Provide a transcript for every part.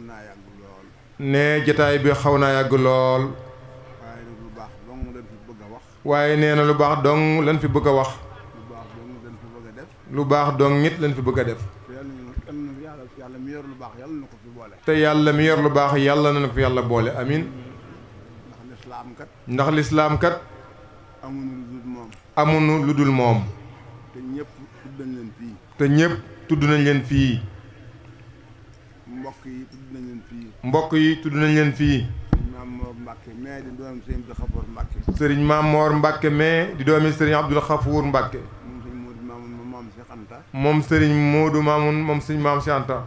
naa yàgg lool. ne jataay bi xaw naa yàgg lool. waaye nag lu baax dong lañ fi bëgg a wax. waaye nee na lu baax dong lañ fi bëgg a wax. lu baax dong lañ fi bëgg a def. lu baax dong nit lañ fi bëgg a def. yàlla mi yor lu baax yàlla na ko fi boole. te yàlla mi yor lu baax yàlla na ko fi yàlla boole amin. ndax lislaam kat. ndax lislaam kat. amuñu lu dul moom. amuñu lu dul moom. te ñëpp tudd nañ leen fii. te ñëpp tudd nañ leen fii. mbokk yi tudd nañ leen fii. mbokk yi tudd nañ leen fii. Maam Mor Mbacke mais di doomi Sëriñ Abdou Khafour Mbacke. sëriñ Maam Mor Mbacke mais di doomi sëriñ Abdou Khafour Mbacke. moom sëriñ Modou Mamoun moom sëriñ Maam Cheikh Anta.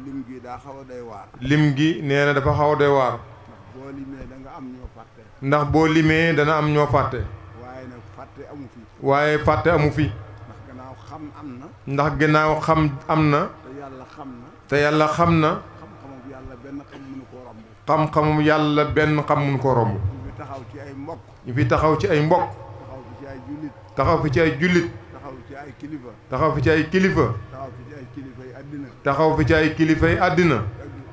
lim gi daa xaw a doy waar. lim gi nee na dafa xaw a doy waar. ndax boo limee da nga am ñoo fàtte. ndax boo limee dana am ñoo fàtte. waaye nag fàtte amu fi. waaye fàtte amu fi. ndax gannaaw xam am na. ndax gannaaw xam am na. te yàlla xam na. te yàlla xam na. xam-xamu yàlla benn xam mënu koo romb. xam-xamu yàlla benn xam mënu koo romb. ñu fi taxaw ci ay mbokk. ñu fi taxaw ci ay mbokk. taxaw fi ci ay jullit. taxaw fi ci ay jullit. taxaw fi ci ay kilifa. taxaw fi ci ay kilifa. taxaw fi ci ay kilifa yi àddina. taxaw fi ci ay kilifa yi àddina.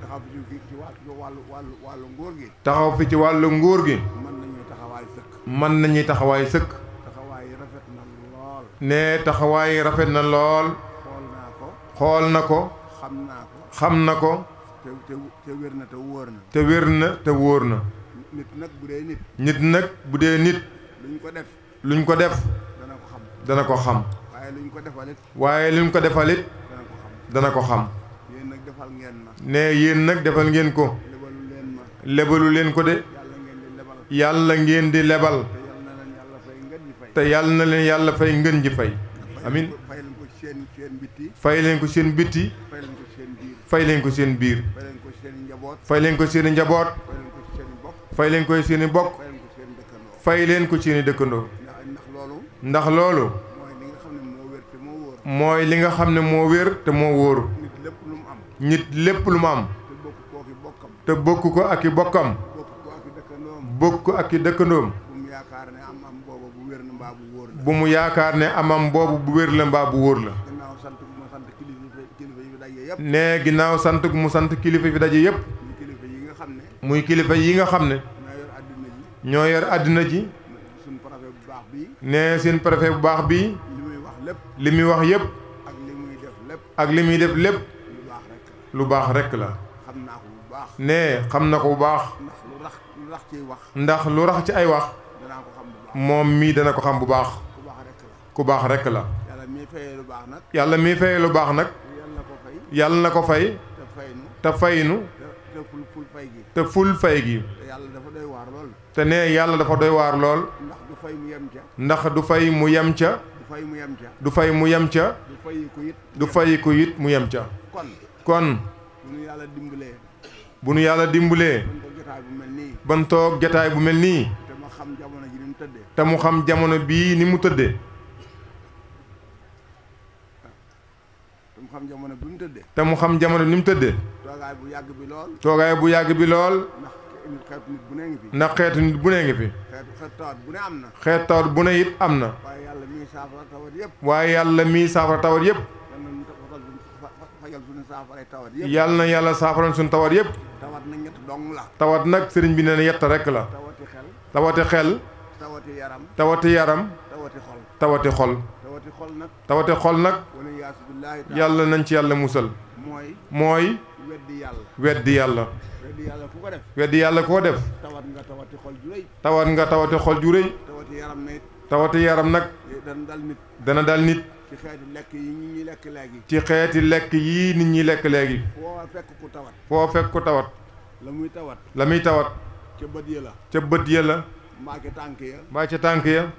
taxaw fi ci wàllu nguur gi. taxaw fi ci wàllu nguur gi. mën nañu taxawaay sëkk. mën nañuy taxawaay sëkk. taxawaay yi rafet na lool. ne taxawaay yi rafet na lool. xool naa ko. xool na ko. xam naa ko. xam na ko. te wér na te wóor na. te wér na te wóor na. nit nag bu dee nit. nit nag bu dee nit. luñ ko def. luñ ko def. dana ko xam. dana ko xam. waaye luñ ko defalit. waaye luñ ko defalit. dana ko xam. dana ko xam. yéen nag defal ngeen ma. ne yéen nag defal ngeen ko. lebalu leen ma. lebalu leen ko de. yàlla ngeen di lebal. yàlla ngeen di lebal. te yàlla na leen yàlla fay ngën ji fay. amin. fay leen ko seen bitti. fay leen ko seen bitti. fay leen ko seen biir. fay leen ko seen biir. fay leen ko seen njaboot. fay leen ko seen i njaboot. fay leen ko seen i bokk. fay leen ko seen i bokk. fay leen ko seen fay leen ko seen dëkkandoo. i dëkkandoo. ndax loolu. ndax loolu. mooy li nga xam ne moo wér te moo wóor. mooy li nga xam ne moo wér te moo wóor. nit lépp lu mu am. nit lépp lu mu am. te bokk koo ki bokkam. te bokk ko ak i bokkam. bokk ko ak i dëkkandoom. bokk ak i dëkkandoom. bu mu yaakaar ne am booba bu wér na mbaa bu wóor la. bu mu yaakaar ne amam boobu bu wér la mbaa bu wóor la. gannaaw sant gu ma sant kilifa yi daje yëpp. ne ginnaaw sant gu mu sant kilifa fi daje yëpp. muy kilifa yi nga xam ne. muy kilifa yi nga xam ne. ñoo yor àddina ji. ñoo yor àddina ji. suñu préfet bu baax bii. ne seen préfet bu baax bii. li muy wax lépp. li muy wax yëpp. ak li muy def lépp. ak li muy def lépp. lu baax rek la. lu baax rek la. xam naa ko bu baax. ne xam na ko bu baax. ndax lu rax ciy wax. ndax lu rax ci ay wax. danaa ko xam bu baax. moom mii dana ko xam bu baax. ku baax rek la. ku baax rek la. yàlla miy fayee lu baax nag. yàlla miy fayee lu baax nag. yàlla na ko fay. yàlla na ko fay. te fay nu. te fay nu. te ful fay gi. te ful fay gi. te yàlla dafa doy waar lool. te ne yàlla dafa doy waar lool. ndax du fay mu yem ca. ndax du fay mu yem ca. du fay mu yem ca. du fay mu yem ca. du fay ko it. du fay ko it mu yem ca. kon. bu nu yàlla dimbalee. bu nu yàlla dimbalee. ban toog jotaay bu mel nii. ban toog jotaay bu mel nii. te ma xam jamono ji ni mu tëddee. te mu xam jamono bii ni mu tëddee. te mu xam jamono bi mu tëddee. te mu xam jamono ni mu tëddee. toogaay bu yàgg bi lool. toogaay bu yàgg bi lool. ndax xeetu nit bu ne ngi fi. ndax xeetu nit bu ne ngi fi. xeetu tawat bu ne am na. xeetu tawat bu ne it am na. waaye yàlla miy saafara tawat yëpp. waaye yàlla miy saafara tawat yëpp. fajal suñu saafara tawat yëpp. yàlla na yàlla saafaral suñu tawat yëpp. tawat nag ñett dong la. tawat nag sëriñ bi nee na yett rek la. tawati xel. tawati xel. tawati yaram. tawati yaram. tawati xol. tawati xol. tawati xol nag. tawati xol nag. wala yaasu billaahi yàlla nañ ci yàlla musal. mooy. weddi yàlla. weddi yàlla. weddi yàlla ku ko def. weddi yàlla ku ko def. tawat nga tawati xol ju rëy. tawat nga tawati xol ju rëy. tawati yaram na it. tawati yaram nag. dana dal nit. dana dal nit. ci xeeti lekk yi nit ñi lekk léegi. ci xeeti lekk yii nit ñi lekk léegi. foo fekk ku tawat. foo fekk ku tawat. la muy tawat. la muy tawat. ca bët ya la. ca bët ya la. mbaa ca tànk ya. mbaa ca tànk ya.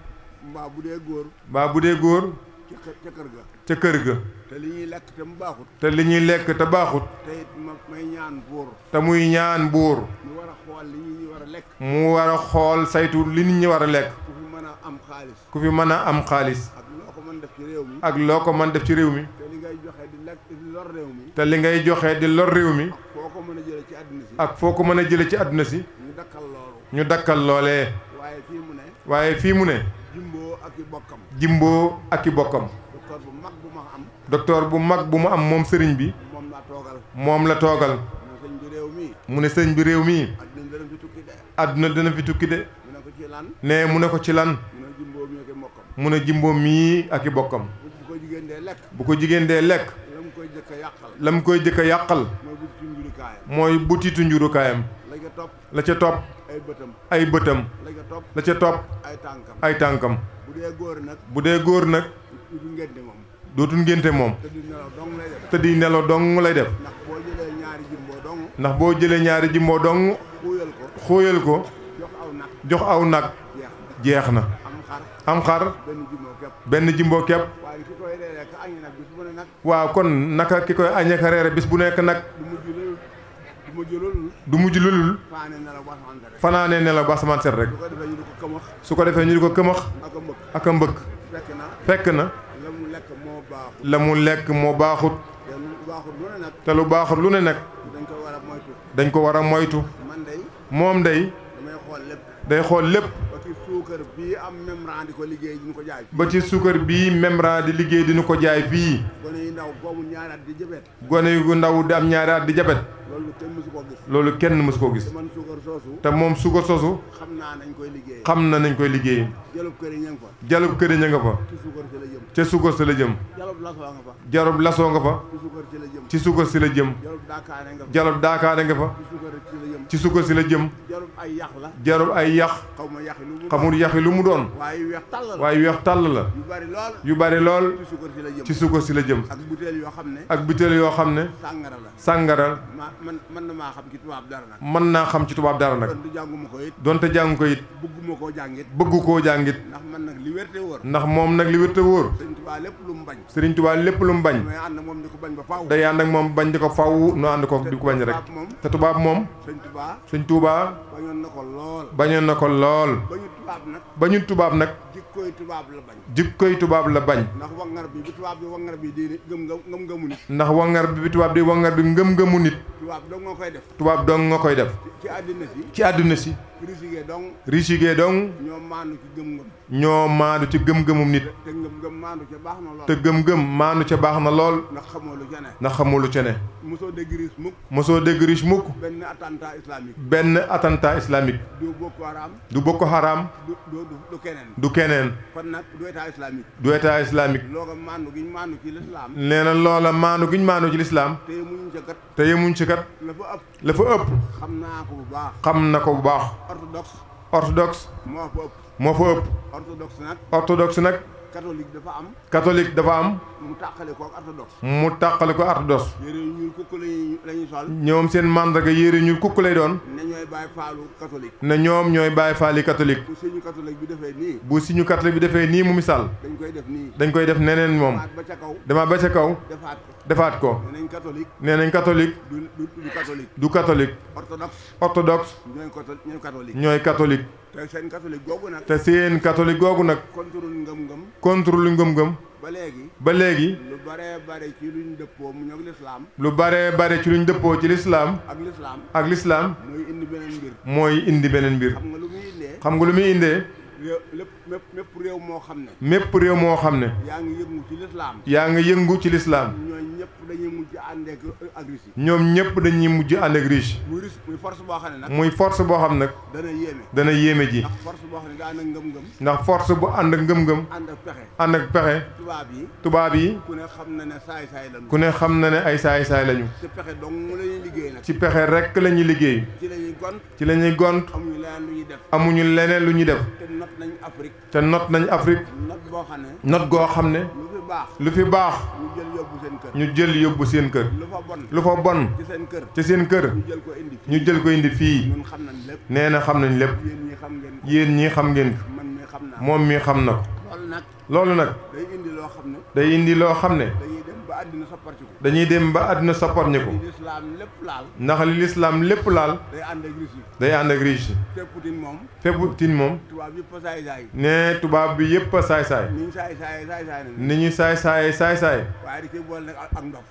mbaa bu dee góor. mbaa bu dee góor. ca kër ga. ca kër ga. te li ñuy lekk te mu baaxut. te li ñuy lekk te baaxut. te it may ñaan buur. te muy ñaan buur. mu war a xool li nit ñi war a lekk. mu war a xool saytu li nit ñi war a lekk. ku fi mën a am xaalis. ku fi mën a am xaalis. ak loo ko mën def ci réew mi. ak loo ko mën def ci réew mi. te li ngay joxe di lekk di lor réew mi. te li ngay joxe di lor réew mi. foo ko mën a jële ci àdduna si. ak foo ko mën a jële ci àdduna si. ñu dakkal loolu. ñu dakkal loolee. waaye fii mu ne. waaye fii mu ne. jimboo ak i bokkam. jimboo ak i bokkam. docteur bu mag bu ma am. docteur bu mag bu mu am moom sëriñ bi. moom la toogal. moom la toogal. mu ne sëñ bi réew mii adduna dana fi tukki de. àdduna dana fi tukki de mu ne ko ci lan. ne mu ne ko ci lan mu ne Jimbo mi ak mbokkam. mu ne Jimbo mii ak i bokkam bu ko jigéen dee lekk. bu ko jigéen dee lekk la mu koy jëkk a yàqal. la mu koy jëkk a yàqal mooy butitu njurukaayam. mooy butitu njurukaayam la ca topp. ay bëtam la ca topp. la ca topp ay tànkam bu dee góor nag. bu dee góor nag du ngénte moom. dootul ngénte moom te di nelaw dong lay def. te di nelaw dong lay def ndax boo jëlee ñaari Jimbo dong. ndax boo jëlee ñaari Jimbo dong xuuyal ko. xóoyal ko jox aw nag. jeex na am xar benn Jimbo képp waaye ki koy reeree ka añi nag bis bu ne nag. waaw kon naka ki koy añee ka reere bis bu nekk nag du mujj lulul fanaanee ne la ba asamaan set rek su ko defee ñu di ko këmax ak a mbëkk fekk na la mu lekk moo baaxut te lu baaxut lu ne nag dañ ko war a moytu moom day xool lépp suukar bii am membrane di ko liggéey di ñu ko jaay. ba ci suukar bii membrane di liggéey di ñu ko jaay fii. gone yu ndaw boobu ñaari at di jabet. gone yu ndaw di am ñaari at di jabet. loolu kenn mësu koo gis. loolu kenn mësu koo gis. te man suukar soosu. te moom suukar soosu. xam naa nañ koy liggéey. xam na nañ koy liggéey. jalub kër yi ña nga fa. jalub kër yi ña nga fa. ci suukar si la jëm. ca suukar si la jëm. jalub lasoo nga fa. jalub lasoo nga fa. ci suukar si la jëm. ci suukar si la jëm. jalub daakaane nga fa. jalub daakaane nga fa. ci suukar si la jëm. jalub ay yax la. jalub ay yax. xamul yaxi lu mu doon. waaye weex tàll la. waaye weex tàll la. yu bari lool. ci suukar si la jëm. ak butéel yoo xam ne. ak butéel yoo xam ne. sàngara la. sàngara. mën na maa xam ci tubaab dara nag. mën naa xam ci tubaab dara nag. donte jànguma ko it. donte jàng ko it. bëgguma koo jàngit. bëggu koo jàngit. ndax man nag li wér te wóor. ndax moom nag li wér te wóor. Sëriñ Tuubaa lépp lu mu bañ. Sëriñ Tuubaa lépp lu mu bañ. damay ànd ak moom di ko bañ ba faaw. day ànd ak moom bañ di ko faaw nu ànd ko di ko bañ rek. te tubaab moom. Sëriñ Tuubaa. bañoon na ko lool. bañoon na ko lool. bañu tubaab nag. jikkoy tubaab la bañ. jikkoy tubaab la bañ. ndax wangar bi bi tubaab bi wangar bi di ngëm-ngëmu nit. ndax wangar bi tubaab di wangar bi ngëm-ngëmu nit. tubaab dong nga koy def. tubaab dong nga koy def. ci àddina si. ci àddina si. risigee dong. risigee dong. ñoo maandu ci gëm-gëm. ñoo maandu ci gëm-gëmum nit. te ngëm-ngëm maandu ca baax na lool. te gëm-gëm maandu ca baax na lool. ndax xamoo lu ca ne. ndax xamoo lu ca ne. mosoo dégg riche mukk. mosoo dégg riche mukk. benn attentat islamique. benn attentat islamique. du Boko Haram. du Boko Haram. du keneen. du keneen. kon nag du état islamique. du état islamique. looga maandu gi ñu maandu ci lislaam. nee na loola maandu gi ñu maandu ci lislaam. te yemuñ ca kat. te yemuñ ci kat. la fa ëpp. xam naa ko bu baax. xam na ko bu baax. orthodoxe. moo fa ëpp. orthodoxe nag. catholique dafa am. catholique dafa am. mu tàqale ko ak orthodoxe. mu tàqale ko orthodoxe. yére yu ñuul kukk lañuy sol. ñoom seen màndarga yére ñuul kukk lay doon. ne ñooy bàyyi faalu catholique. ne ñoom ñooy bàyyi faali catholique. bu siñu catholique bi defee nii. bu siñu catholique bi defee nii mu misaal. dañ koy def nii. dañ koy def neneen moom. dama ba ca kaw. defaat ko. nee nañ catholique. nee nañ catholique. du catholique. du catholique. orthodoxe. ñooy catholique. te seen catholique googu nag. te seen catholique googu nag. contre lu ngëm-ngëm. ba léegi. lu baree bare ci luñ dëppoo mu ñoog lislaam. lu baree bare ci luñ dëppoo ci lislaam. ak lislaam. mooy indi beneen mbir. xam nga lu muy indee. mépp réew moo xam ne. mépp réew moo xam ne. yaa ngi yëngu ci lislaam. yaa ngi yëngu ci lislaam. ñoom ñëpp dañuy mujj ànd ak riche. muy force boo xam ne nag. muy force boo xam nag. dana yéeme ji. ndax force boo xam ne daa ànd ak ngëm-ngëm. ndax force bu ànd ak ngëm-ngëm. ànd ak pexe. tubaab yi. ku ne xam na ne saay-saay lañu. ku ne xam na ne ay saay-saay lañu. ci pexe dong la ñuy liggéey nag. ci pexe rek la ñuy liggéey. ci la ñuy gont. amuñu leneen lu ñuy def. te not nañ Afrique. not goo xam ne. lu fi baax. ñu jël yóbbu seen kër. lu fa bon. ci seen kër. ñu jël ko indi fii. nee na xam nañ lépp. yéen ñii xam ngeen ko. moom mii xam na ko. loolu nag. day indi loo xam ne. dañuy dem ba àddina sopparñi ko. ndax li lislaam lépp laal. day ànd ak riche. fépp tin moom. ne tubaab bi yëpp a saay-saay. ni ñu saay-saay saay-saay.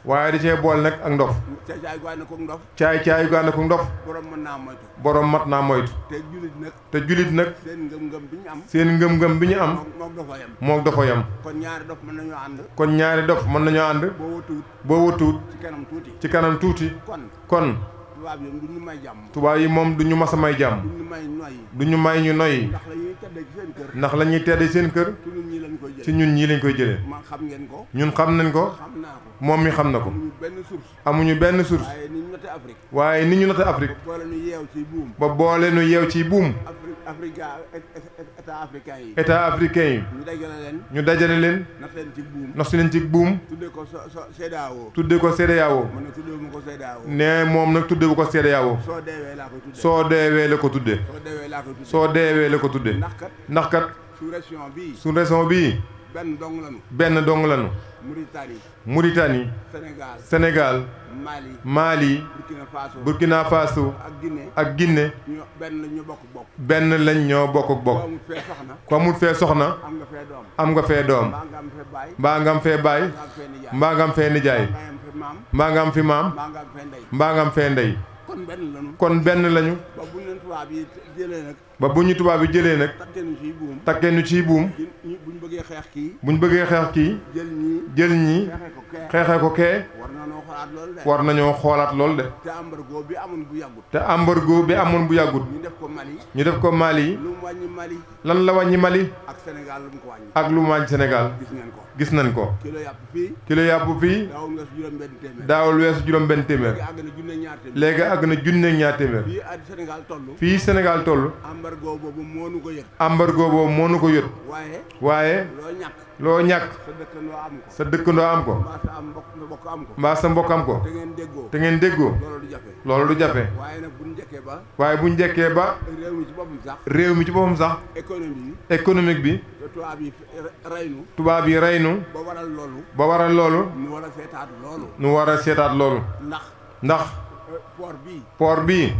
waaye di cee bool nag ak ndof. caay-caay gu ànd ak ndof. borom mat naa moytu. te julit nag. seen ngëm-ngëm bi ñu am. mook dafa yam. kon ñaari dof mën nañoo ànd. boo wëtuwut. ci kanam tuuti. kon tubaab yi du ñu may jàmm. tubaab yi moom du ñu mas a may jàmm. du ñu may noyyi. du ñu may ñu noyyi. ndax la ñuy tedde ci seen kër. ndax la ñuy tedde seen kër. ci ñun ñii lañ koy jëlee. ci ñun ñii lañ koy jëlee. ma xam ngeen ko. ñun xam nañ ko. xam naa ko. moom mi xam na ko. amuñu benn source. amuñu benn source. waaye ni ñu noté Afrique. waaye ni ñu noté Afrique. ba boole ñu yeew ci buum. ba boole ñu yeew ci buum. Afrique état africain yi. état africain yi. ñu dajale leen. ñu dajale leen. nax leen ci buum. nax leen ci buum. tuddee ko CEDEAO. tuddee ko CEDEAO. man nag tuddee ma ko CEDEAO. ne moom nag tuddee bu ko CEDEAO. soo deewee laa koy tuddee. soo deewee la ko tuddee. soo deewee laa koy tuddee. soo deewee la ko tuddee. ndax kat. sous-région bii. sous-région bii. benn dong lañu. benn dong lañu. Mauritanie. Sénégal. Mali. Burkina Faso. ak Guinée. benn lañ ñoo bokk. benn lañ ñoo bokk. ku amul fee soxna. am nga fee doom. mbaa nga am fee baay. mbaa nga am fee nijaay. mbaa nga am fi maam. mbaa nga am fee ndey. kon benn lañu. ba bu ñu tubaab yi jëlee nag. takkee nu ciy buum. buñ bëggee xeex kii. jël ñii. xeexee ko kee. war nañoo xoolaat lool de. te embargo bi amoon bu yàggut. te embargo bi amoon bu yàggut. ñu def ko Mali. lu mu wàññi Mali. lan la wàññi Mali. ak Sénégal lu mu ko wàññi. ak lu mu wàññi Sénégal. gis nañ ko. kilo yàpp fii. kilo yàpp fii. daawul weesu juróom-benn téeméer. léegi àgg na junne ñaar téeméer. fii Sénégal toll. embargo boobu moo nu ko yët. embargo boobu moo nu ko yët. waaye. loo ñàkk. sa dëkkandoo am ko. mbaa sa mbokk am ko. te ngeen déggoo. loolu du jafe. waaye bu ñu njëkkee ba. réew mi ci boppam sax. économique bi. tubaab yi rey nu. ba waral loolu. nu war a seetaat loolu. ndax. port bii.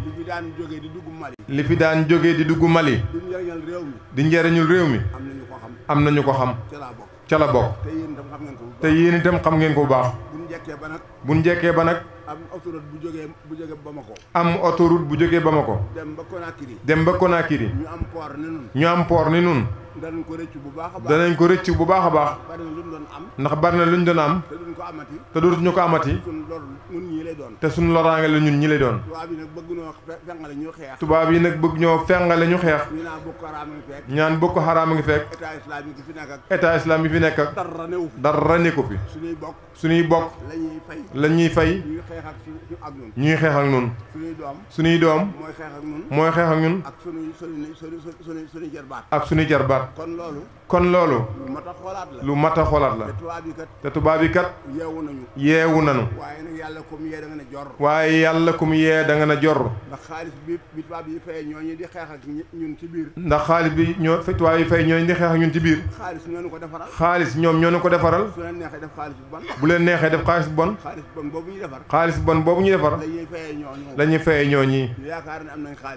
li fi daan jógee di dugg Mali. di njëriñul réew mi. am nañu ko xam. ca la bokk. te yéen itam xam ngeen ko bu baax. bu ñu njëkkee ba nag. am autoroute bu jógee Bamako. am autoroute bu jógee Bamako. dem ba Conakry. ñu am port ni nun. danañ ko rëcc bu baax a baax. danañ ko rëcc bu baax a baax. bari na lu ñu doon am. ndax bari na lu ñu doon am. te duñ ko amati. te dootuñu ko amati. ñun ñii lay doon. te suñu loraange la ñun ñi lay doon. tubaab yi nag bëgg ñoo fengale ñu xeex. tubaab yi nag bëgg ñoo fengale ñu xeex. ñu naan Boko Haram ngi fekk. ñaan Boko Haram ngi fekk. état islamique yi fi nekk ak. état islamique yi fi nekk ak. dara ne ko fi. suñuy bokk. la ñuy fay. ñuy xeex ak ñun. suñuy doom. mooy xeex ak ñun. ak suñuy jarbaat. ak suñuy jarbaat. kon loolu. lu mat a xoolaat la. te tubaab yi kat. yeewu nañu. waaye yàlla kum yee da nga na jor. ndax xaalis bi tubaab yi fay ñooñu di xeex ak ñun ci biir. ndax xaalis bi tubaab yi fay ñooñu di xeex ak ñun ci biir. xaalis ñoo ñu ko defaral. xaalis ñoom ñoo ñu ko defaral. su leen neexee def xaalis bu bon. bu leen neexee def xaalis bu bon. xaalis bon boobu ñu defar. la ñuy fayee ñooñi.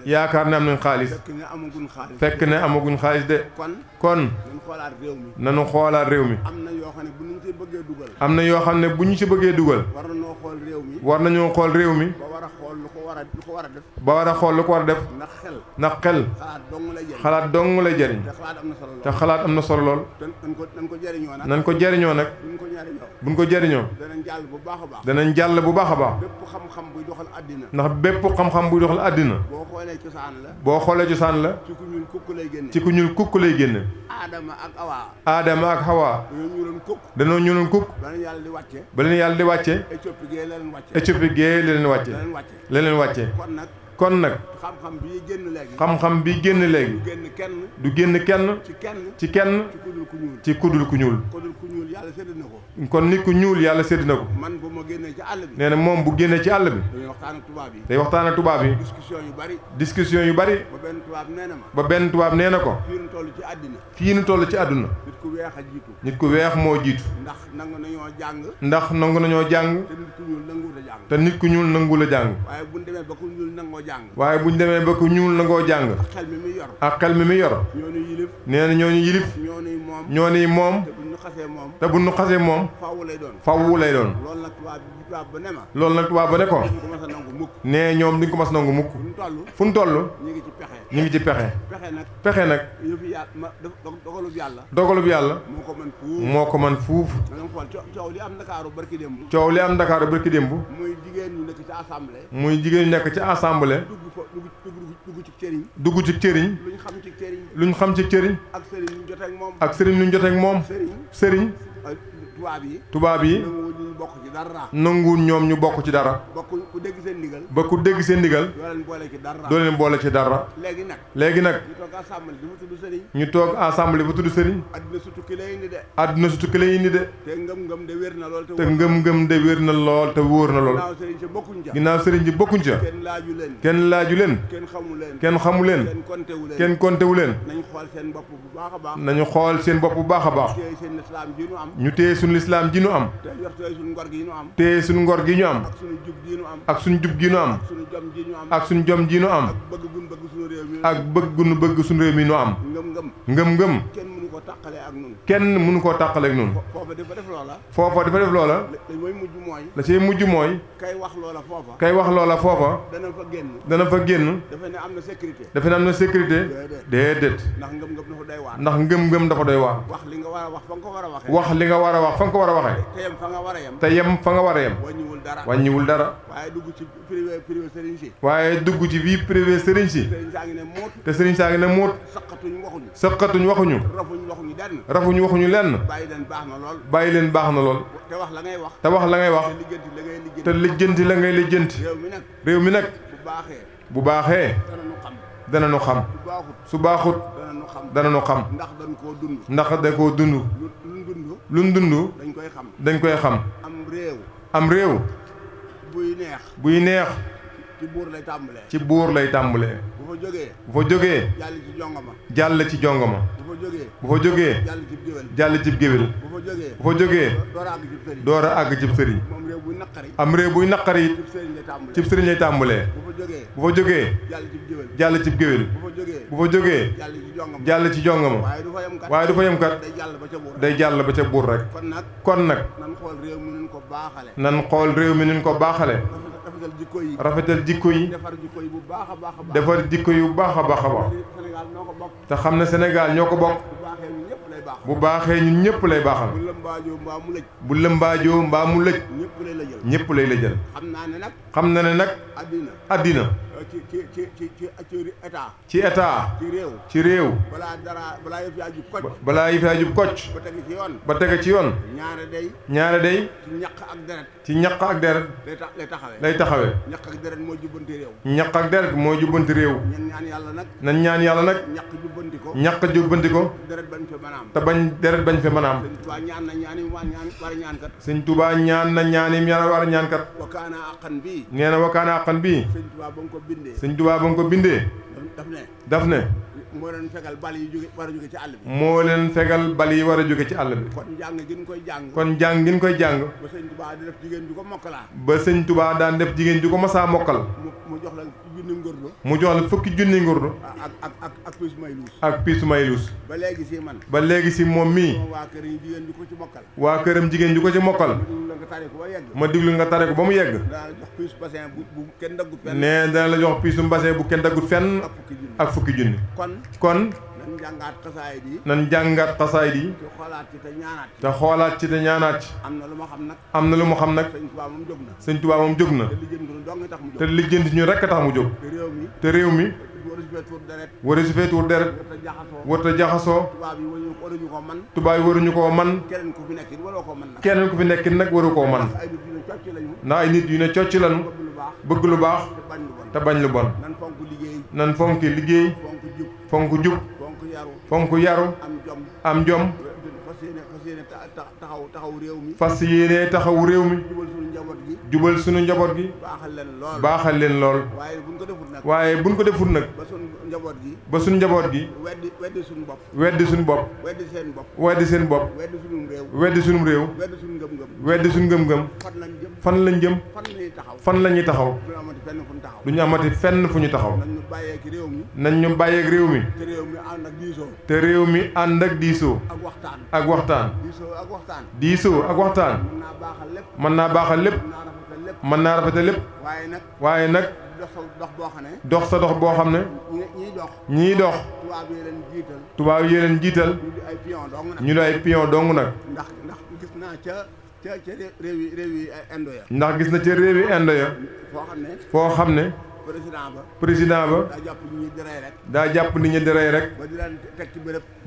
yaakaar ne am nañ xaalis. fekk ne amaguñ xaalis de. kon. nañu xoolaat réew mi. am na yoo xam ne bu ñu ci bëggee dugal. war nañoo xool réew mi. ba war a xool lu ko war a def. ndax xel. xalaat dong lay jëriñ. te xalaat am na solo lool. nañ ko jëriñoo nag. buñ ko jëriñoo. danañ jàll bu baax a baax. ndax bépp xam-xam buy doxal àddina. boo xoolee cosaan la. ci ku ñuul kukk lay génne. Aadama ak Hawa. dañoo ñuuloon kukk. ba leen yàlla di wàcce. Éthiopie gee leen wàcce. leen wàcce. kon nag. xam-xam bi génn léegi. du génn kenn. ci kenn. ci kudul ku ñuul. kon nit ku ñuul yàlla sédd na ko. nee na moom bu génnee ci àll bi. day waxtaan ak tubaab yi. discussion yu bari. ba benn tubaab nee na ko. fii nu toll ci àdduna. nit ku weex moo jiitu. ndax nangu nañoo jàng. te nit ku ñuul nangu la jàng. waaye bu ñu demee ba ku ñuul nangoo jàng. ak xel mi yor. nee na ñooñu yilif. ñoo ni moom. te bu ñu xasee moom. fawwu lay doon. loolu nag tubaab ba ne ko nee ñoom duñ ko mas nangu mukk fu ñu toll ñu ngi ci pexe nag dogalub yàlla moo ko man fuuf coow li am Ndakaaru barki démb muy jigéen ñu nekk ci assemblée dugg ci cëriñ luñ xam ci cëriñ ak sëriñ luñ joteek moom sëriñ tubaab yi nanguwul ñoom ñu bokk ci dara ba ku dégg seen ndigal doo leen boole ci dara léegi nag ñu toog assemblée ba tudd sëriñ àdduna su tukki lay indi de te ngëm-ngëm de wér na lool te wóor na lool ginnaaw sëriñ ji bokkuñ ca kenn laaju leen kenn xamu leen kenn kontewu leen nañu xool seen bopp bu baax a baax ñu téye suñu lislaam ji nu am téye suñu ngor gi ñu am ak suñu jub gi ñu am ak suñu jom ji ñu am ak bëgg nu bëgg suñu réew mi nu am ngëm-ngëm kenn mënu koo tàqale ak nun foofa dafa def loola la cay mujj mooy kay wax loola foofa dana fa génn dafa ne am na sécurité déedéet ndax ngëm-ngëm dafa doy waar wax li nga war a wax fa nga ko war a waxee te yem fa nga war a yem wàññiwul dara waaye dugg ci vie privée sëriñ si te sëriñ saa ngi ne muut sëqatuñ waxuñu rafuñu waxuñu lenn bàyyi leen baax na lool te wax la ngay wax te lijjanti la ngay lijjanti réew mi nag bu baaxee dana nu xam su baaxut dana nu xam ndax dañ koo dund luñ dund dañ koy xam am réew buy neex ci buur lay tàmbalee bu fa jógee jàll ci jongama bu fa jógee jàll ci géwél bu fa jógee door a àgg cib sëriñ am réew buy naqari it cib sëriñ lay tàmbalee bu fa jógee jàll cib géwél bu fa jógee jàll ci jongama waaye du fa yem kat day jàll ba ca buur rek kon nag nan xool réew mi nun ko baaxale rafetal jikko yi defar jikko yu baax a baax a baax te xam ne Sénégal ñoo ko bokk bu baaxee ñun ñëpp lay baaxal bu lëmbaajoo mbaa mu lëj ñëpp lay lëjal xam na ne nag àddina ci état ci réew balaa yëf yaa jub kocc ba tege ci yoon ñaare day ci ñaq ak deret lay taxawee ñaq ak deret mooy jubbanti réew nañ ñaan yàlla nag ñaq jubbanti ko te bañ deret bañ fe mën a am sëñ Tuubaa ñaan na ñaanim yàlla war a ñaan kat nee na wakaana àqan bii sëñ Tuubaa ba nga ko bindee daf ne moo leen fegal bal yi war a jóge ci àll bi moo leen fegal bal yi war a jóge ci àll bi kon jàng gin koy jàng ba sëñ Tuubaa di def jigéen ju ko mokkalaa ba sëñ Tuubaa daan def jigéen ju ko masaa mokkal mu jox la junni ngurdu mu jox la fukki junni ngurdu ak piisu mayluus ak piisu mayluus ba léegi si moom mii waa këram jigéen ju ko ci mokkal waa këram jigéen ju ko ci mokkal ma diglu nga tare ko ba mu yegg nee dana la jox piisu bassin bu kenn daggut fenn ak fukki junni kon nan jàngaat xasaayid yi te xoolaat ci te ñaanaat ci am na lu ma xam nag sëñ Tuubaa moom jóg na te lijjanti ñu rekk a tax mu jóg te réew mi wara su fee tuur deret warta jaxasoo tubaab yi waruñu koo man keneen ku fi nekk nag waru koo man ndax ay nit yu ne cocc lañu bëgg lu baax te bañ lu bon nan fonki liggéey fonk jub fonk yaru am jom fas yéene taxawu réew mi jubal sunu njaboot gi baaxal leen lool waaye buñ ko deful nag ba sunu njaboot gi weddi suñu bopp weddi seen bopp weddi sunu réew weddi sunu ngëm-ngëm fan lañ jëm fan la ñuy taxaw du ñu amati fenn fu ñu taxaw nañ ñu bàyyeeg réew mi te réew mi ànd ak diisoo ak waxtaan diisoo ak waxtaan mën naa baaxal lépp mën naa rafetal lépp waaye nag dox sa dox boo xam ne ñii dox tubaab yi leen jiital ñu di ay pion dong nag ndax gis naa ca réewi indo ya ndax gis na ca réewi indo ya foo xam ne président ba daa jàpp nit ñi di rey rek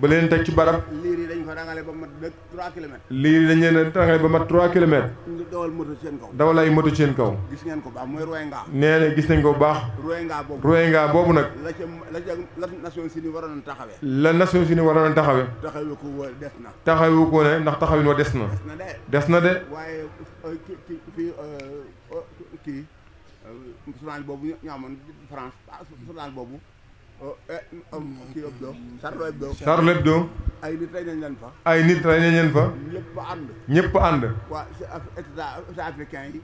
ba leen teg ci barab liir yi dañ ko rangale ba mat 3 kilomètres liir yi dañ leen rangale ba mat 3 kilomètres dawal moto seen kaw dawal ay moto seen kaw gis ngeen ko baax mooy Rohingya nee na gis nañ ko bu baax Rohingya boobu nag la Nations Unies waroon taxawee la Nations Unies waroon taxawee taxawu ko des na taxawu ko ne ndax taxawin wa des na de waaye kii journal boobu ñu amoon France journal boobu kii Hebdo Charlie Hebdo ay nit rey nañ leen fa ñëpp ànd waa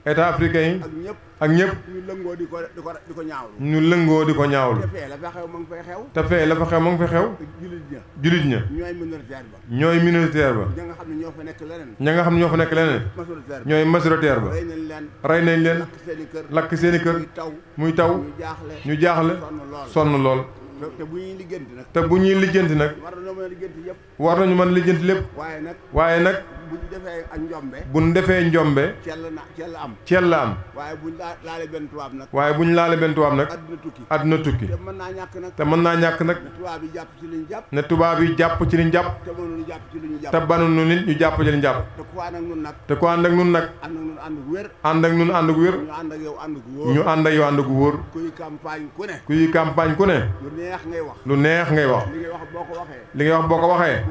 état africain yi ak ñëpp ñu lëngoo di ko ñaawlu te fee la fa xew ma ngi fay xew julit ña ñooy minoritaire ba ña nga xam ne ñoo fa nekk leneen ñooy majoritaire ba rey nañ leen lakk seeni kër muy taw ñu jaaxle sonn lool te bu ñuy lijjanti nag war nañu mën lijjanti lépp waaye nag bu ñu defee njombe cell la am waaye bu ñu laalee benn tubaab nag àdduna tukki te mën naa ñàkk nag ne tubaab yi jàpp ci liñ jàpp te banuñu nit ñu jàpp ci liñ jàpp te ku ànd ak nun nag ànd ak nun ànd gu wér ñu ànd ak yow ànd gu wóor kuy campagne ku ne lu neex ngay wax li ngay wax boo ko waxee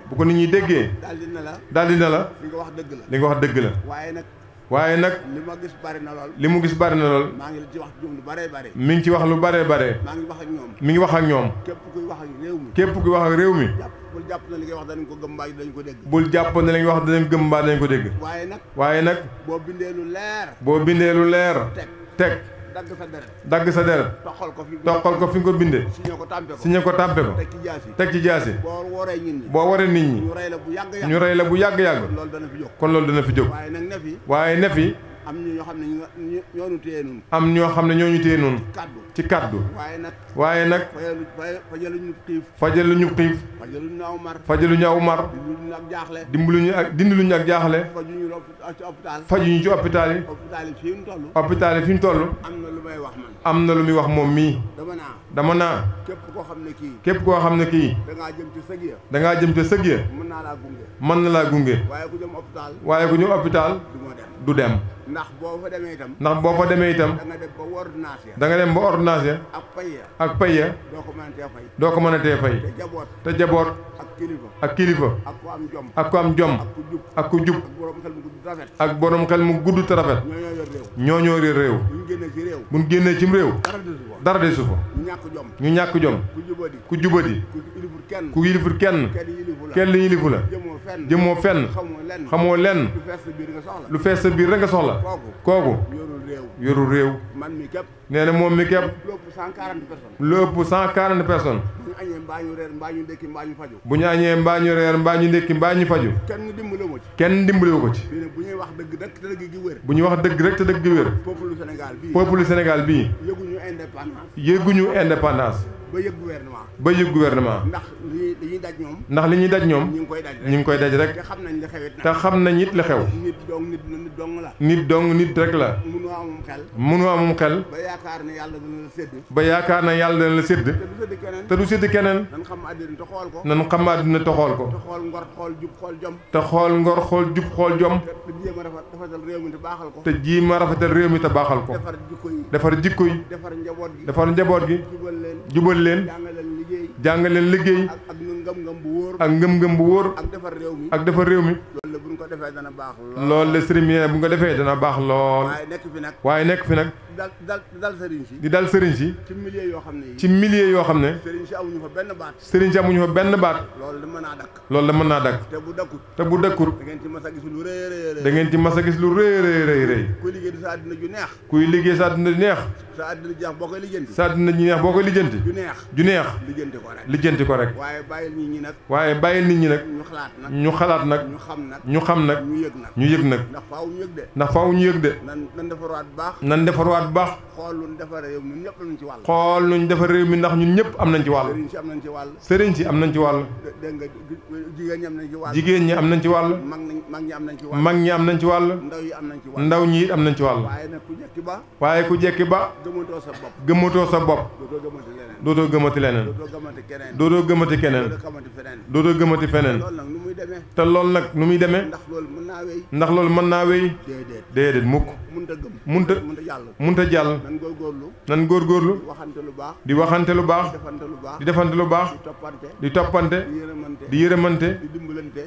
bu ko nit ñi déggee daal di na la li nga wax dëgg la waaye nag li mu gis bari na lool mi ngi ci wax lu bare bare mi ngi wax ak ñoom képp kuy wax ak réew mi bul jàpp na li ngay wax danañ ko gëm mbaa danañ ko dégg bul jàpp na li ngay wax danañ gëm mbaa danañ ko dégg waaye nag boo bindee lu leer teg dagg sa deret toqal ko fi nga ko bindee signé ko tàmpe ko teg ci jaasi boo waree nit ñi ñu rey la bu yàgg-yàgg kon loolu dana fi jóg waaye ne fi am ñoo xam ne ñoo téye noonu am ñoo xam ne ñoo ñu téye noonu ci kaddu waaye nag fajaluñu xiif fajaluñu aw mar dindiluñu ak jaaxle fajuñu ci hôpital yi fi mu toll am na lu muy wax moom mii dama naa képp koo xam ne kii dangaa jëm ca sëg ya mën na laa gunge waaye ku jëm hôpital du dem ndax boo fa demee itam da nga dem ba ordonnance ya ak pay ya doo ko mën a tee fay te jaboot ak kilifa ak ku am jom ak ku jub ak borom xel mu gudd te rafet ñoo réer réew buñ génnee cim réew dara de su fa ñu ñàkk jom ku jubadi ku yilifut kenn yilifu la jëmoo fenn xamoo lenn lu fees sa biir rek nga soxla kooku yorul réew nee na moom mi képp lu ëpp 140 personnes bu ñu añee mbaa ñu reer mbaa ñu ndékki mbaa ñu faju kenn dimbaliwu ko ci bu ñuy wax dëgg rek te dëgg gi wér peuple Sénégal bii yëguñu indépendance ba yëg gouvernement ndax li ñuy daj ñoom ñu ngi koy daj rek te xam nañ it li xew nit rek la mënu amum xel ba yaakaar na yàlla dana la sédd te du sédd keneen nan xam àddina te xool ko te xool ngor xool jub xool jom te jiima rafetal réew mi te baaxal ko defar jikko yi defar njaboot gi jubal leen jàngal leen liggéey ak ngëm-ngëm bu wóor ak defar réew mi loolu la sëriñ bi bu nga defee dana baax lool waaye nekk fi nag dal sëriñ si. di dal sëriñ si. ci milieu yoo xam ne. ci milieu yoo xam ne. sëriñ si amuñu fa benn baat. sëriñ si amuñu fa benn baat. loolu da mën naa dakk. loolu da mën naa dakk. te bu dakkut. te bu dakkut. da ngeen ci mas a gis lu rëy. da ngeen ci mas a gis lu rëy. kuy liggéey sa àddina ju neex. kuy liggéey sa àddina ju neex. sa àddina jeex boo koy lijjanti. sa àddina ju neex boo koy lijjanti. ju neex. lijjanti ko rek. lijjanti ko rek. waaye bàyyil nit ñi nag. waaye bàyyil nit ñi nag. ñu xalaat nag. ñu xam nag. ñu yëg nag. ndax faaw ñu yëg de. nan defarwaat bu baax. nan defarwaat bu baax. xool luñ defar réew mi ñëpp am nañ ci wàll. xool luñ defar réew mi ndax ñun ñëpp am nañ ci wàll. sëriñ si am nañ ci wàll. sëriñ si am nañ ci wàll. dégg nga jigéen ñi am nañ ci wàll. jigéen ñi am nañ ci wàll. mag ñi am nañ ci wàll. mag ñi am nañ ci wàll. ndaw yi am nañ ci wàll. ndaw ñi it am nañ ci wàll. waaye nag ku jekki ba. waaye ku jekki ba. gëmatoo sa bopp. gëmatoo sa bopp. dootoo gëmati leneen. dootoo gëmati keneen. dootoo gëmati feneen. te loolu nag nu muy demee. ndax loolu mën naa wéy. déedéet mukk. munta jàll. nan góorgóorlu. di waxante lu baax. di defante lu baax. di toppante. di yërëmante.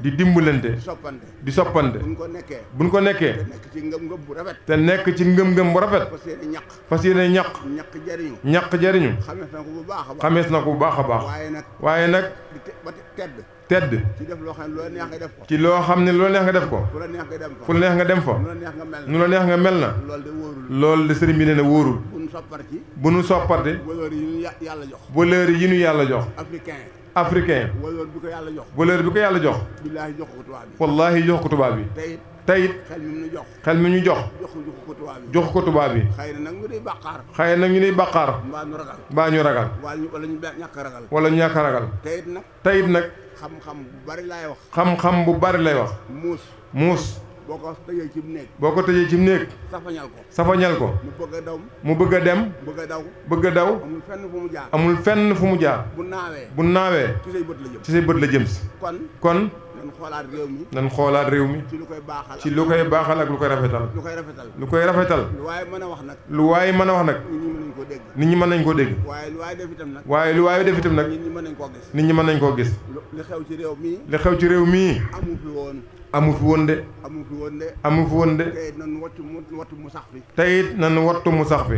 di dimbalante. di soppante. buñ ko nekkee. te nekk ci ngëm-ngëm bu rafet. fas yéene ñaq. ñaq jariñu. xamees na ko bu baax a baax. waaye nag. tedd. ci loo xam ne loo neex nga def ko. fu la neex nga dem fa. nu la neex nga mel na. loolu de sëriñ bi nee na wóorul. bu nu sopparte. valeur yi ñu yàlla jox. africain. valeur bi ko yàlla jox. wallaahi jox ko tubaab bi. tayit xel mi ñu jox. jox ko tubaab bi. xëy na ñu niy bàqaar. mbaa ñu ragal. wala ñu ñàkk a ragal. tayit nag. xam-xam bu bari lay wax. xam-xam bu bari lay wax. muus. boo ko tëjee ci néeg. boo ko tëjee ci néeg. safañal ko. mu bëgg a dem. bëgg a daw. amul fenn fu mu jaar. bu naawee. ci say bët la jëm si. kon. nan xoolaat réew mi. ci lu koy baaxal ak lu koy rafetal. lu koy rafetal. lu waaye mën a wax nag. nit ñi mën nañ koo dégg. waaye lu waaye def itam nag. nit ñi mën nañ koo gis. li xew ci réew mii. amu fi woon de. amu fi woon de. tey it nan wattu mu sax fi. tey it nan wattu mu sax fi.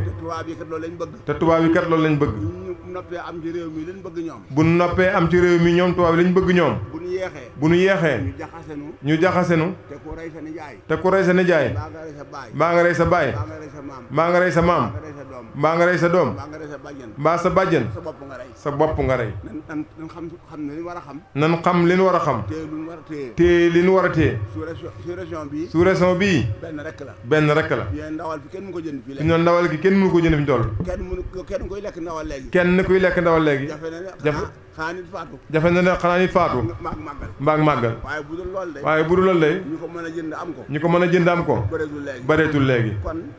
te tubaab yi kat loolu lañ bëgg. bu noppee am ci réew mi lañ bëgg ñoom. bu noppee am ci réew mi ñoom tubaab yi lañ bëgg ñoom. bu nu yeexee. ñu jaxasenu. te ku rey sa nijaay. mbaa nga rey sa baay. mbaa nga rey sa maam. mbaa nga rey sa doom. mbaa sa bàjjen. sa bopp nga rey. nan xam li ñu war a xam. nan xam li ñu war a xam. te li ñu war a téye. sous région bii. benn rek la. ndawal fi kenn mënu ko jënd fii léegi. ndawal gi kenn mënu ko jënd fi ñu toll. kenn kuy lekk ndawal léegi. kenn kuy lekk ndawal léegi. jafe na ne xanaa nit faatu. mbaag màggal. waaye bu dul loolu de. ñu ko mën a jënd am ko. ñu ko mën a jënd am ko. bareetul léegi.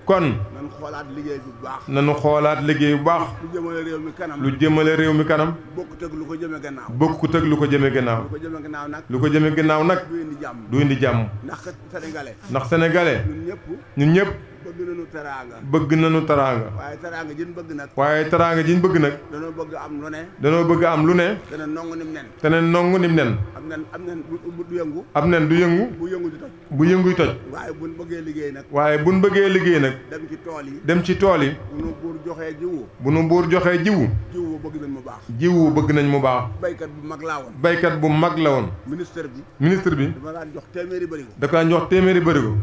kon. nañu xoolaat liggéey bu baax. nañu xoolaat liggéey bu baax. lu jëmale réew mi kanam. lu jëmale réew mi kanam. bokkut ak lu ko jëme gannaaw. bokkut ak lu ko jëme gannaaw. lu ko jëme gannaaw nag. du indi jàmm. ndax sénégalais. ñun ñëpp. bëgg nañu teraanga. waaye teraanga jiñ bëgg nag. danoo bëgg am lu ne. te ne nongu nim nen. am nen du yëngu. bu yënguy toj. waaye buñ bëggee liggéey nag. dem ci tool yi. bu nu buur joxee jiwu. jiwu bëgg nañ mu baax. baykat bu mag la woon. ministre bi. da ko daan jox téeméeri bërigo.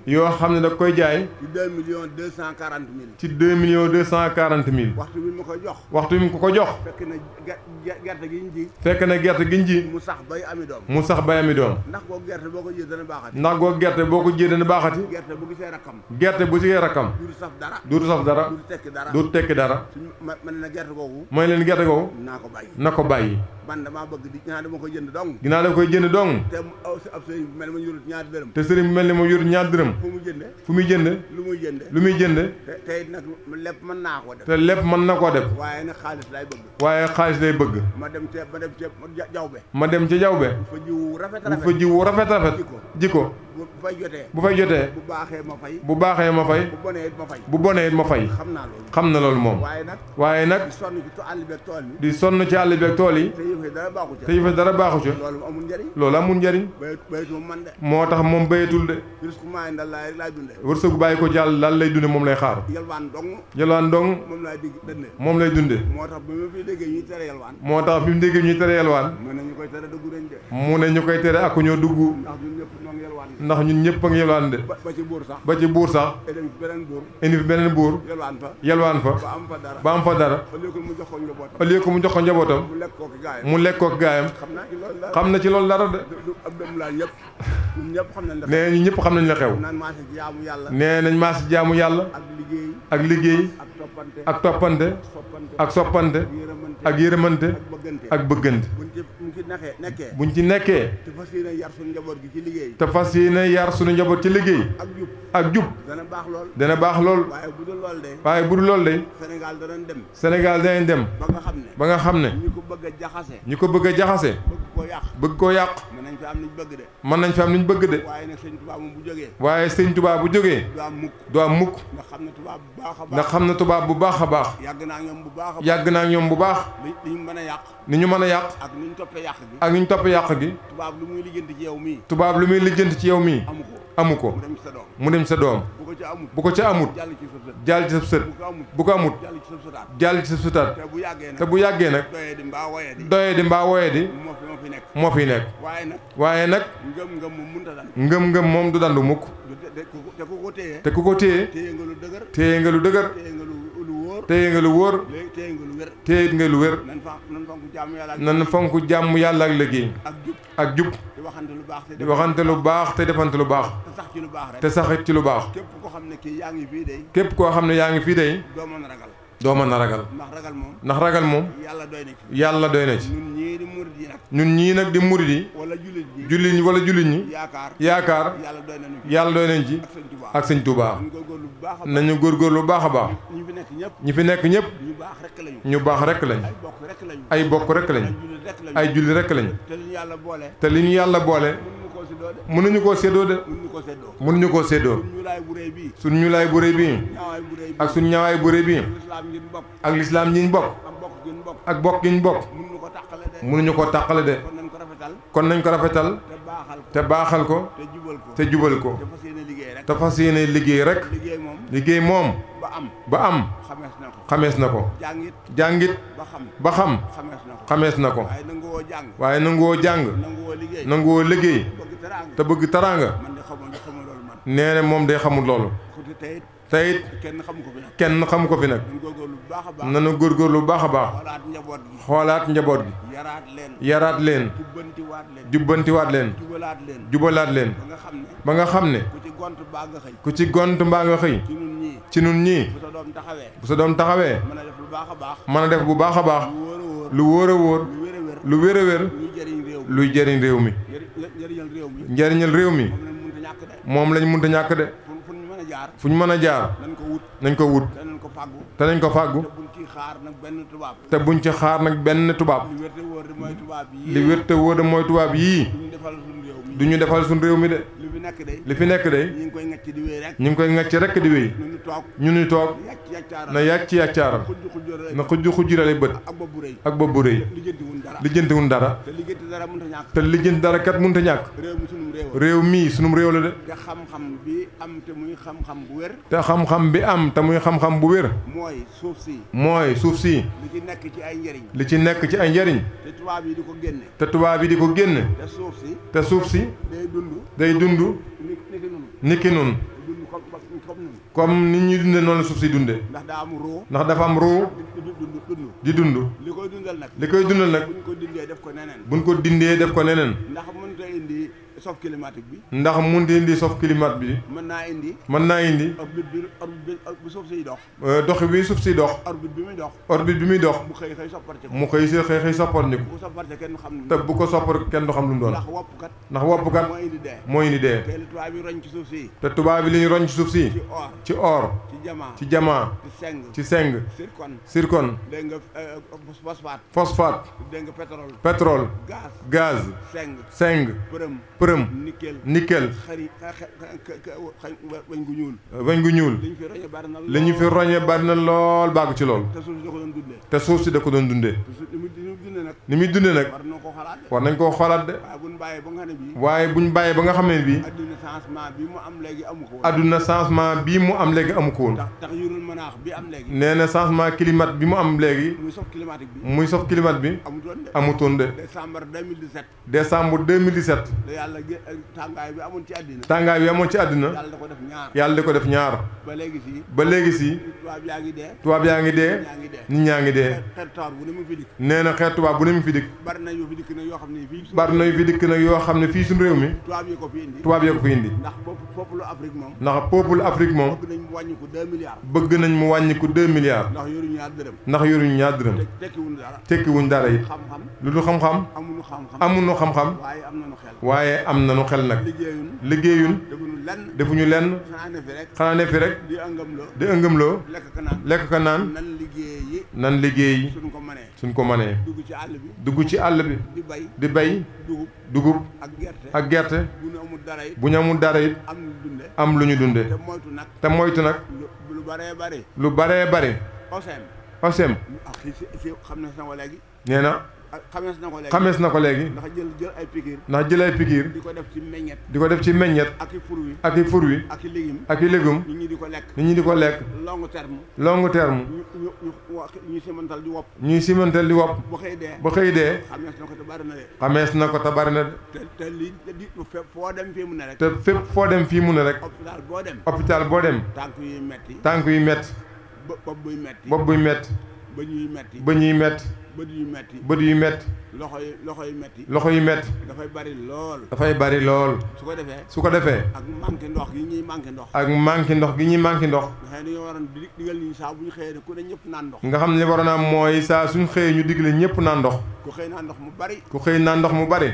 yoo xam ne da koy jaay. ci 2 millions 240 000. waxtu bi mu ko jox. fekk na gerte gi ñu ji. mu sax bay ami doom. ndax googu gerte boo ko jiyee dana baaxati. gerte bu gisee rakkam. duutu saf dara. duutu tekki dara. mooy leen gerte googu. na ko bàyyi. man damaa bëgg ginnaaw dama koy jënd dong. ginnaaw dama koy jënd dong. te ab sëriñ bi mel ni ma yorut ñaar dërëm. te sëriñ bi mel ni ma yorut ñaar dërëm. fu muy jënde. lu muy jënde. te it nag lépp mën naa koo def. te lépp mën na koo def. waaye nag xaalis lay bëgg. waaye xaalis lay bëgg. ma dem ca jawbe. bu fa jiwu rafet. jikko. bu fay jotee. bu baaxee ma fay. bu bonee it ma fay. xam na loolu moom. waaye nag di sonn ci àll bi ak tool yi te yëfe dara baaxu ca loolu amul njariñ moo tax moom béyatul de wërsëgu bàyyi ko jàll daal lay dunde moom lay xaar yalwaan dong moom lay dunde moo tax bi mu déggee ñuy tere yalwaan mu ne ñu koy tere ak ñoo dugg ndax ñun ñëpp a ngi yalwaan de ba ci buur sax indi fi beneen buur yalwaan fa ba am fa dara au lieu que mu jox ko njabootam mu lekk ko gaayam xam na ci loolu dara de nee ñu ñëpp xam nañ la xew nee nañ maas jaamu yàlla ak liggéey ak toppante ak soppante ak yërëmante ak bëggante buñ ci nekkee te fas yéene yar suñu njaboot ci liggéey ak jub dana baax lool waaye bu dul lool de Sénégal danañ dem ba nga xam ne ñi ko bëgg a jaxase bëgg koo yàq mën nañ fi am liñ bëgg de waaye sëñ tubaab bu jógee du am mukk ndax xam na tubaab bu baax a baax yàgg naa ñoom bu baax ni ñu mën a yàq ak ni ñu toppee yàq gi tubaab lu muy lijjanti ci yow mii amu ko mu dem sa doom bu ko ca amut jàll ci sa sët bu ko amut jàll ci sa sëtaat te bu yàggee nag doye di mbaa woye di moo fi nekk waaye nag ngëm-ngëm moom du dandu mukk te ku ko téye téye nga lu dëgër téye nga lu wóor téye nga lu wér nan fonk jàmm yàlla ak liggéey ak jub di waxante lu baax te defante lu baax te saxit ci lu baax képp koo xam ne yaa ngi fii day doo mën a ragal ndax ragal moom yàlla doy na ci ñun ñii nag di murid yi jullit ñi wala jullit ñi yaakaar yàlla doy nañ ci ak sëñ Tuubaa nañu góorgóorlu lu baax a baax ñi fi nekk ñëpp ñu baax rekk lañ ay bokk rekk lañ ay julli rekk lañ te li ñu yàlla boole mënuñu koo séddoo de mënuñu koo séddoo suñ ñu laay bu rëy bii ak suñ ñaawaay bu rëy bii ak lislaam ñi ñu bokk ak bokk gi ñu bokk mënuñu koo tàqale de kon nañ ko rafetal te baaxal ko te jubal ko te fas yéene liggéey rek liggéey moom ba am xamees na ko jàngit ba xam xamees na ko waaye nanguwoo jàng nanguwoo liggéey te bëgg taraanga nee na moom day xamul loolu teyit kenn xamu ko fi nag nanu góorgóorlu lu baax a baax xoolaat njaboot gi yaraat leen jubbantiwaat leen jubalaat leen ba nga xam ne ku ci gont mbaa nga xëy ci nun ñii bu sa doom taxawee mën a def bu baax a baax lu wóor a wóor lu wér a wér luy jëriñ réew mi njëriñal réew mi moom lañ mënta ñàkk de fu ñu mën a jaar nañ ko wut te nañ ko fàggu te buñ ci xaar nag benn tubaab li wér te wóor mooy tubaab yii du ñu defal suñ réew mi de li fi nekk de ñu ngi koy ŋàcc rekk di wéy ñu ni toog na yàcc yàccaaral na xujj rale bët ak bopp bu rëy lijjantiwun dara te lijjanti dara kat mënut a ñàkk réew mii sunum réew la de te xam-xam bi am te muy xam-xam bu wér mooy suuf si li ci nekk ci ay njëriñ te tubaab yi di ko génne te suuf si day dund niki nun comme nit ñi dunde noonu la suuf si dunde ndax dafa am ruu di dund li koy dundal nag buñ ko dindee def ko neneen sof climatique bi ndax mun di indi sof climat bi mën naa indi bu suuf siy dox dox bi suuf siy dox orbite bi muy dox mu xëy sopparniku te bu ko soppar kenn du xam lu mu doon ndax woppkat moo indi dee te tubaab bi li ñu roñ ci suuf si ci or ci jamaa ci seng zircon phosphate pétrole gaz seng përëm përëm nickel weñ gu ñuul li ñu fi roñe bari na lool bàgg ci lool te suuf si da ko doon dundee ni muy dundee nag war nañ koo xoolaat de waaye buñ bàyyee ba nga xam ne bii adduna changement bii mu am léegi amu ko woon nee na changement climat bi mu am léegi muy sof climat bi amutoon de décembre 2017 tàngaay bi amoon ci àddina yàlla da ko def ñaar ba léegi si tubaab yaa ngi dee nit ñaa ngi dee nee na xeet tubaab bu ne mu fi dikk bari na yu fi dikk nag yoo xam ne fii suñu réew mi tubaab yee ko fi indi ndax peuple Afrique moom bëgg nañ mu wàññiku 2 milliards ndax yoruñu ñaar dërëm tekkiwuñ dara it lu dul xam-xam amuñu xam-xam waaye am nañu xel nag liggéeyun defuñu lenn xanaa ne fi rek di ëngëmloo lekk ka naan nan liggéey suñ ko mënee dugg ci àll bi di bay dugub ak gerte bu ñu amul dara it am lu ñu dunde te moytu nag lu baree bari OSM nee na xamees na ko léegi ndax jël ay pikiir di ko def ci meññet ak i fur wi ak i légume nit ñi di ko lekk long terme ñuy simantal di wopp ba xëy dee xamees na ko te bari na de te fépp foo dem fii mu ne rek hôpital boo dem tànk yu metti bopp buy metti ba ñuy metti bët yu metti loxo yu metti dafay bari lool su ko defee ak manqué ndox gi ñuy manqué ndox nga xam ne waroon naa mooy saa suñ xëyee ñu digle ñëpp naan ndox ku xëy naan ndox mu bari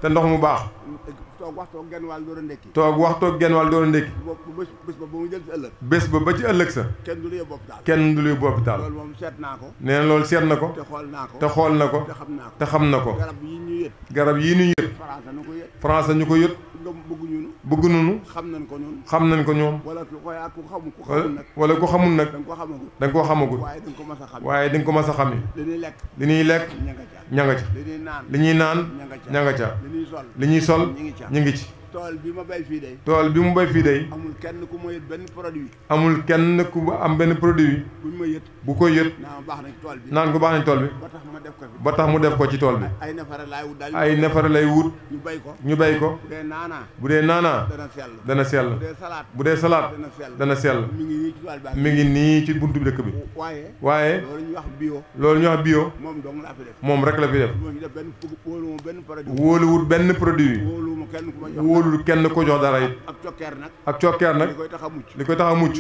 te ndox mu baax toog waxtoo genn wàll door a ndékki bés ba ci ëllëg sa kenn du lu yóbbu hôpital nee na loolu seet na ko te xool na ko te xam na ko garab yi ñu yët France ñu ko yët bëgg nunu xam nañ ko ñoom wala ku xamul nag da nga koo xamagut waaye da nga ko mas a xami li ñuy lekk ña nga ca li ñuy naan ña nga ca li ñuy sol ñu ngi ci tool bi mu bay fii day amul kenn ku ma yët benn produit am benn produit bu ko yët naan ko baax nañ tool bi ba tax mu def ko ci tool bi ay nefare lay wut ñu bay ko bu dee naanaa dana sell bu dee salaat dana sell mi ngi nii ci buntu dëkk bi waaye loolu ñu wax bio moom rek la fi def wóoluwut benn produit wóolul kenn ko jox dara it ak cokkeer nag li koy tax a mucc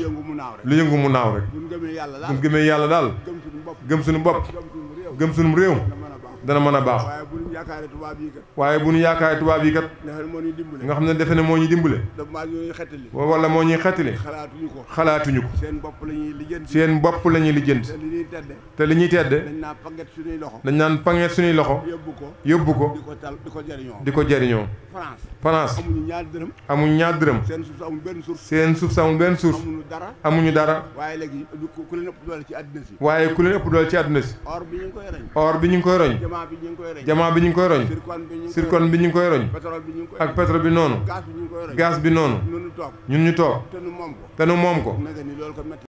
lu yëngu mu naaw rek buñ gëmee yàlla daal gëm suñu bopp gëm suñu réew dana mën a baax waaye bu ñu yaakaaree tubaab yi kat nga xam ne defe ne moo ñu dimbale wala moo ñuy xettali xalaatuñu ko seen bopp la ñuy lijjanti te li ñuy tedde dañ naan panget suñuy loxo yóbbu ko di ko jariñoo France amuñ ñaar dërëm seen suuf sa amul benn source amuñu dara waaye ku leen ëpp doole ci àdduna si or bi ñu ngi koy roñ jamaa bi ñu ngi koy roñ zircon bi ñu ngi koy roñ ak pétrole bi noonu gaz bi noonu ñun ñu toog te nu moom ko